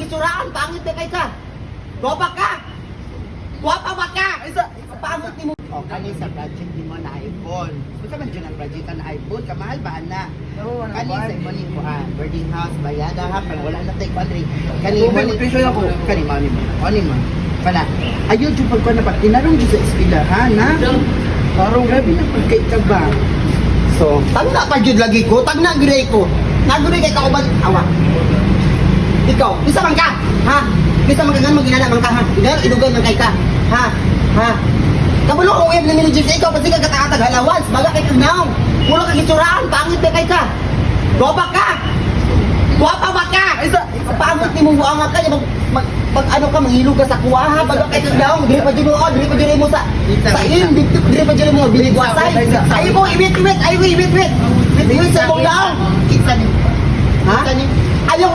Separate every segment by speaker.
Speaker 1: gisuraan, pangit na kay ka. Gwapa ka. Gwapa ba ka? Pangit nimo.
Speaker 2: O, kani sa project nimo na iPhone. Unsa man jud ang project na iPhone? Kamahal ba ana? Kani sa imo ni kuan, boarding house bayada ha, pero wala na tay kuan rin. Kani mo ni
Speaker 3: ako.
Speaker 2: Kani mo ni mo. Ani mo. Pala. Ayo jud pag kuan na pag tinarong jud sa eskwela ha na.
Speaker 3: Tarong.
Speaker 2: Grabe na pag kay ka ba.
Speaker 1: So, tagna pa jud lagi ko, tagna gyud ko. Naguri kay kauban awa. Ikaw, bisa man ka, ha? Bisa man ka ganun ginana man ka ha. Igan idugan man kay ka. Ha? Ha? Kabulo ko uyab ni James ikaw kasi ka kataatag halawans, baga kay kag naong. Wala ka gisuraan, pangit na kay ka. Gwapa ka. Gwapa ba ka? Pangit nimo buanga ka mag, mag, pag ano ka manghilog ka sa kuha ha, baga kay kag naong. Dili pa jud mo, oh, dili pa jud mo sa sa im, dili pa jud mo binigwasay. Ay mo iwit iwit, ay wit wit wit. Wit wit sa mong naong.
Speaker 2: Kinsa ni?
Speaker 1: Ha? Ayaw,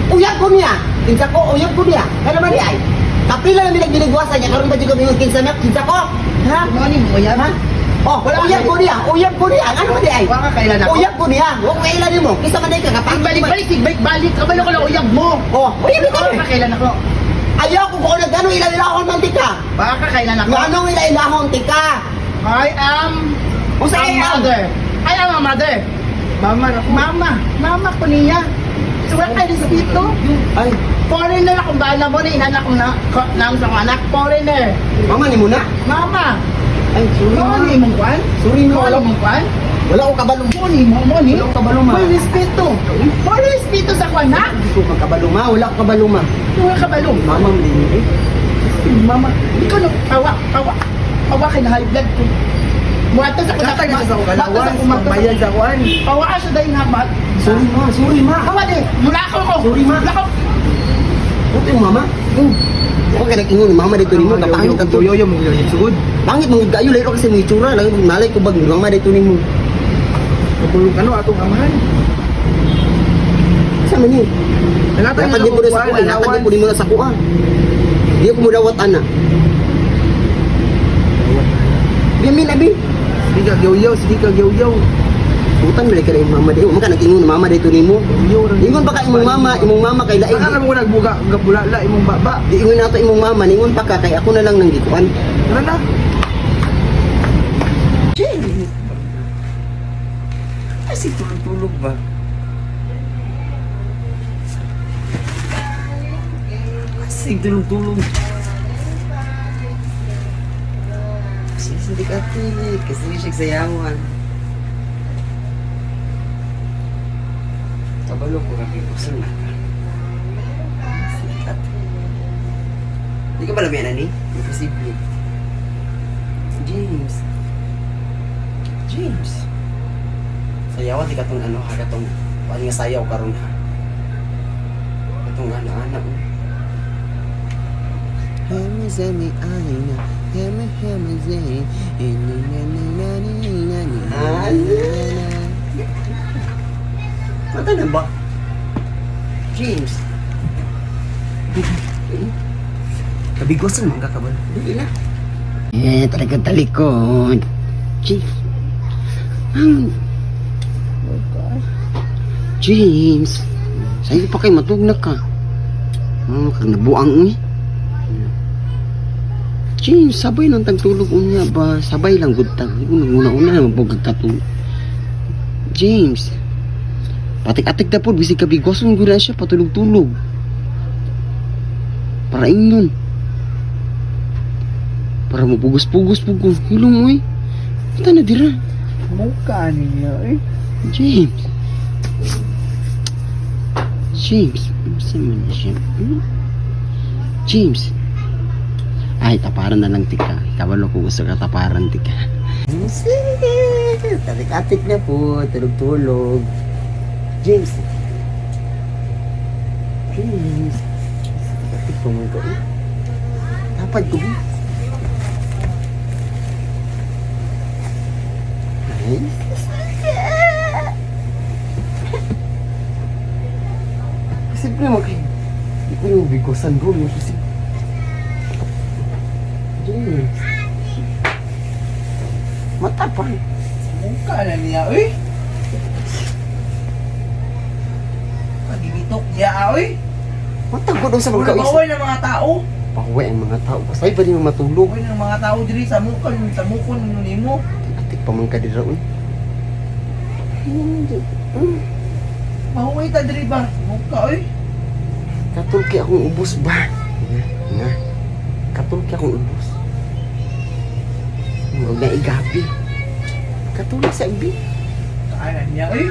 Speaker 1: uyab ko niya. Kinsa ko, uyab ko niya. Kaya naman niya ay. Kapila na nilang binigwasan niya, karon ba dyan kami yung kinsa niya? Kinsa ko? Ha?
Speaker 2: Mo ni mo yan
Speaker 1: Ha? Oh, uyab ko niya, uyab ko niya. Ano ba di ay?
Speaker 2: Wa ka kailan ako.
Speaker 1: Uyab ko niya. Huwag kailan mo. Kinsa man ka kapag
Speaker 2: Balik balik balik balik kabalo ko lang uyab mo.
Speaker 1: Oh, uyab ko
Speaker 2: Wa
Speaker 1: niya.
Speaker 2: ka kailan ako.
Speaker 1: Ayaw ko kung nagano ila-ilahon man tika.
Speaker 2: Wa ka kailan ako.
Speaker 1: Nga anong ila-ilahon tika?
Speaker 2: I am
Speaker 1: Unsa
Speaker 2: a
Speaker 1: I am?
Speaker 2: mother. I am a mother.
Speaker 3: Mama na ko.
Speaker 2: Mama, mama ko niya. So wala kay respeto.
Speaker 1: Ay,
Speaker 2: Foreigner akong bala mo na inanak ko na naam sa akong anak. Foreigner.
Speaker 1: mama ni muna.
Speaker 2: Mama.
Speaker 1: Ay, sorry
Speaker 2: Mo
Speaker 1: ma.
Speaker 2: ni imong kwan?
Speaker 1: Sorry ma,
Speaker 2: Mo
Speaker 1: wala
Speaker 2: ni imong kwan?
Speaker 1: wala ko kabalo.
Speaker 2: Mo ni mo mo ni.
Speaker 1: Wala ko kabalo ma.
Speaker 2: May respeto. Mo respeto sa akong anak.
Speaker 1: Hindi ko makabalo ma, wala ko kabalo ma.
Speaker 2: Wala kabalo.
Speaker 1: Mama mo din eh.
Speaker 2: Mama, ikaw no pawa pawa. Pawa kay na high blood ko. Muadto sa
Speaker 3: Katag na sa
Speaker 2: Muadto sa
Speaker 3: kalawan.
Speaker 2: kumato.
Speaker 3: Bayad sa kuan.
Speaker 2: Pawa ka siya dahil nga ba?
Speaker 1: Sorry ma, sorry ma.
Speaker 2: Pawa di. Mula ako ko.
Speaker 1: Sorry, ma.
Speaker 2: Mula ko.
Speaker 1: Buti yung mama. Ako kaya nag-ingon ni mama dito nimo, kapangit ang
Speaker 3: Yo yo mo yo sugod.
Speaker 1: Pangit mo kayo layo kasi mo itsura, layo malay ko bag mama dito nimo.
Speaker 3: Kapulong ano atong amahan.
Speaker 1: Sa man ni?
Speaker 3: Nalatag
Speaker 1: Dapat di po na sa kuan, natag po nimo na sa kuan. Di ako mudawat ana. Bimin abi.
Speaker 3: Sige ka gyawyaw, sige ka gyawyaw.
Speaker 1: Butan malay ka mama dito. Maka nag-ingon ni mama dito nimo. Ingon pa ka imong mama kay lain.
Speaker 3: Baka mo nagbuga gabulala imong baba.
Speaker 1: Di ingon nato imong mama, ningon pa ka kay ako na lang nang gikuan.
Speaker 3: Tara na.
Speaker 1: Kasi tulog-tulog ba? Kasi tulog-tulog. Kasi hindi ka tinig, kasi siya sayawan. Kabalo ko kami, gusto na ka. Sikat. Hindi ka ba lamian, ani? Imposible. James. James. Sayawan di katong ano ha katong kuan nga sayaw karon ha. Katong ana-ana. Oh. Heme zeme aina, heme heme zeme, ene na na na na na na. Mata na ba? James. Kabigwasan man ka kabalo. Dili na. Eh, talagang talikod. James. Ang James, sa'yo pa kay matugna ka. Oh, kag nabuang eh. James, sabay lang tagtulog unya ba? Sabay lang gud tag. Una-una na mabugag katulog. James, patik-atik na po, bisig kabigwason gud na siya, patulog-tulog. Para ingon. Para mapugos-pugos pugo. Hilong mo eh. Punta na dira.
Speaker 3: Mukha ninyo eh.
Speaker 1: James. James. Saan man na siya? Hmm? James. Ay, taparan na lang tika. Kabalo ko gusto ka taparan tika. Sige. Tatik-atik na po. Tulog-tulog. James. James. Tatik po mo ko. Eh. Tapad ko ba? Ay. Siyempre mo kayo. Hindi ko yung bigosan bro. Yung kasi. James. Mata pa.
Speaker 3: Mukha na niya eh. Pagibitok niya ah, oy.
Speaker 1: Matagod sa
Speaker 3: Wala
Speaker 1: mga
Speaker 3: pahuway ng mga tao.
Speaker 1: Pahuway ang mga tao. Pasay ba din matulog?
Speaker 3: Pahuway ng mga tao diri sa mukha, sa mukon nimo.
Speaker 1: Atik pa man ka dira uy.
Speaker 3: Pahuway ta diri ba? Mukha oy.
Speaker 1: Katulki akong ubos ba? Na, na. Katulki akong ubos. Murag na igabi. Katulog sa ibi.
Speaker 3: Kaanan niya oy.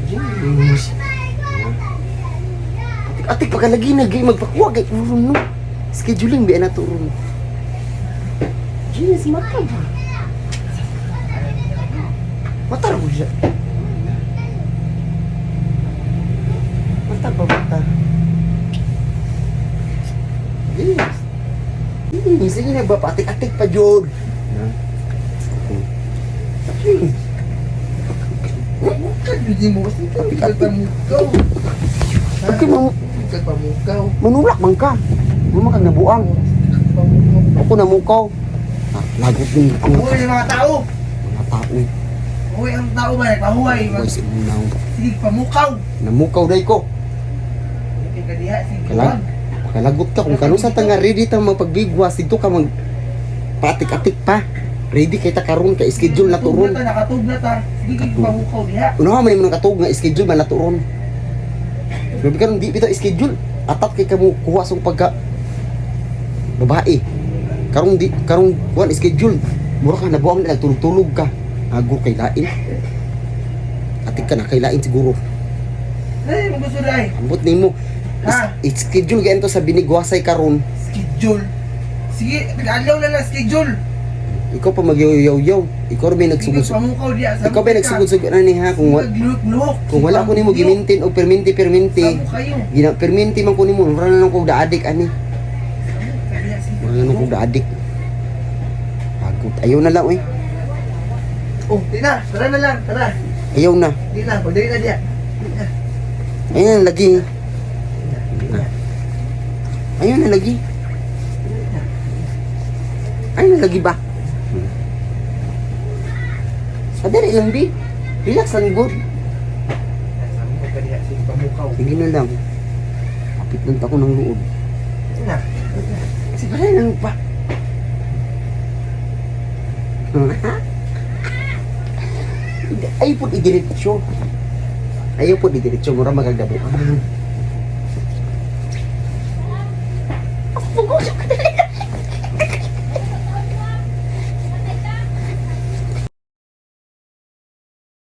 Speaker 1: Yes. Atik, atik pagkalagi na gay magpakuha kay uron no. Scheduling biya na to uron. Jeez, mata ba? Mata ra ko siya. Mata ba mata? Yes. Sige na ba patik-atik pa jud. Na. Okay.
Speaker 3: Mukha jud nimo kasi ka pamukaw.
Speaker 1: Okay, mam
Speaker 3: Ka pamukaw.
Speaker 1: manulak man ka. Mo kang nabuang.
Speaker 3: Pamukaw.
Speaker 1: Ako namukaw. Ah, lagot din ko.
Speaker 3: Pahuway ng mga tao.
Speaker 1: Mga tao.
Speaker 3: Pahuway ang tao ba? Pahuway.
Speaker 1: Uy, si Munaw.
Speaker 3: Sige, pamukaw.
Speaker 1: Namukaw day ko.
Speaker 3: Okay ka diha, sige.
Speaker 1: Kalag. Pakalagot ka kung kanusa ta nga ready ta magpagbigwas dito ka mag patik-atik pa. Ready kay ta karon kay schedule na
Speaker 3: Nakatug
Speaker 1: turon.
Speaker 3: na ta, nakatug na ta. Sige,
Speaker 1: Katug.
Speaker 3: pamukaw diha.
Speaker 1: Unahan man nimo katug nga schedule man na turon. Grabe karon di bitaw schedule. Atat kay kamo kuha sa pagka babae. Karong di karong kuan schedule. Mura ka nabuang na tulog-tulog ka. Ago kay lain. Atik ka na kay lain siguro.
Speaker 3: Ay, mo gusto dai.
Speaker 1: Ambot nimo.
Speaker 3: Ha?
Speaker 1: Schedule gayon to sa binigwasay karon.
Speaker 3: Schedule. Sige, nag-adlaw na lang schedule.
Speaker 1: Ikaw pa magyoyow-yow. Ikaw ra may
Speaker 3: Sige,
Speaker 1: nagsugod.
Speaker 3: pamukaw diha. Sa
Speaker 1: Ikaw ba nagsugod-sugod na ni ha kung wa, kung wala ko nimo gimintin og perminti perminti.
Speaker 3: Samo kayo.
Speaker 1: Gina perminti man ko nimo, mura na lang kog daadik ani. Mura na lang kog daadik. Pagod. Ayaw na lang oy.
Speaker 3: Oh, di na. Tara na lang, tara.
Speaker 1: Ayaw na.
Speaker 3: Di na, pagdali na diha. Di na.
Speaker 1: Ayaw na lagi. Ayaw na lagi. Ayaw na lagi ba? Sadari lang bi. Relax lang good.
Speaker 3: Samo ka diha, sige, pamukaw.
Speaker 1: Sige na lang. Kapit lang ako ng loob.
Speaker 3: Di na.
Speaker 1: Sige na lang pa. Ayaw po idiretso. Ayaw po idiretso. Mura magagabuan.